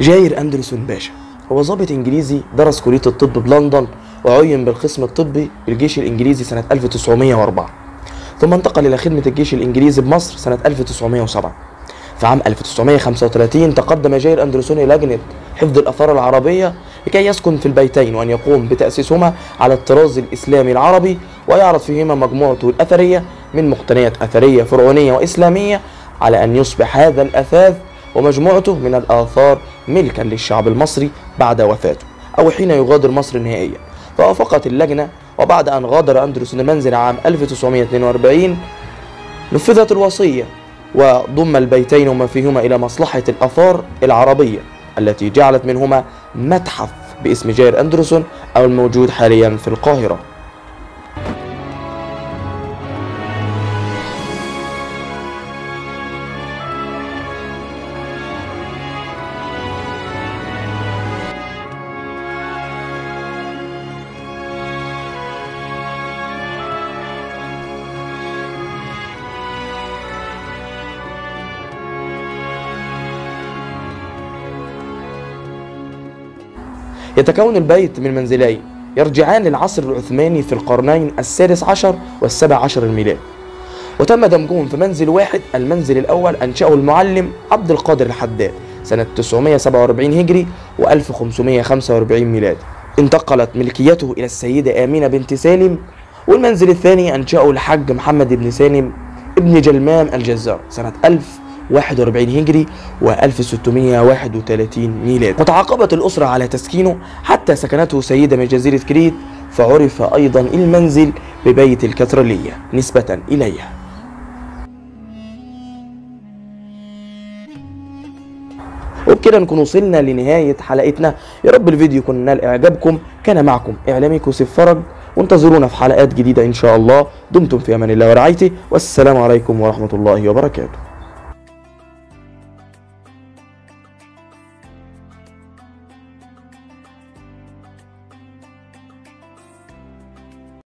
جاير أندرسون باشا هو ضابط إنجليزي درس كلية الطب بلندن وعين بالقسم الطبي بالجيش الإنجليزي سنة 1904، ثم انتقل إلى خدمة الجيش الإنجليزي بمصر سنة 1907. في عام 1935 تقدم جاير أندرسون إلى لجنة حفظ الآثار العربية لكي يسكن في البيتين وأن يقوم بتأسيسهما على الطراز الإسلامي العربي، ويعرض فيهما مجموعته الأثرية من مقتنيات أثرية فرعونية وإسلامية، على أن يصبح هذا الأثاث ومجموعته من الآثار ملكا للشعب المصري بعد وفاته أو حين يغادر مصر نهائيا. فوافقت اللجنة، وبعد أن غادر أندرسون المنزل عام 1942 نفذت الوصية وضم البيتين وما فيهما إلى مصلحة الآثار العربية التي جعلت منهما متحف باسم جاير أندرسون أو الموجود حاليا في القاهرة. يتكون البيت من منزلين يرجعان للعصر العثماني في القرنين السادس عشر والسابع عشر الميلادي، وتم دمجهم في منزل واحد. المنزل الأول أنشأه المعلم عبد القادر الحداد سنة 947 هجري و1545 ميلادي. انتقلت ملكيته إلى السيدة آمينة بنت سالم. والمنزل الثاني أنشأه الحاج محمد بن سالم ابن جلمام الجزار سنة 1041 هجري و1631 ميلادي. وتعاقبت الأسرة على تسكينه حتى سكنته سيدة من جزيرة كريت، فعرف أيضا المنزل ببيت الكترلية نسبة إليها. وبكده نكون وصلنا لنهاية حلقتنا. يا رب الفيديو يكون نال إعجابكم. كان معكم إعلاميكم سيف فرج، وانتظرونا في حلقات جديدة إن شاء الله. دمتم في أمان الله ورعايته، والسلام عليكم ورحمة الله وبركاته.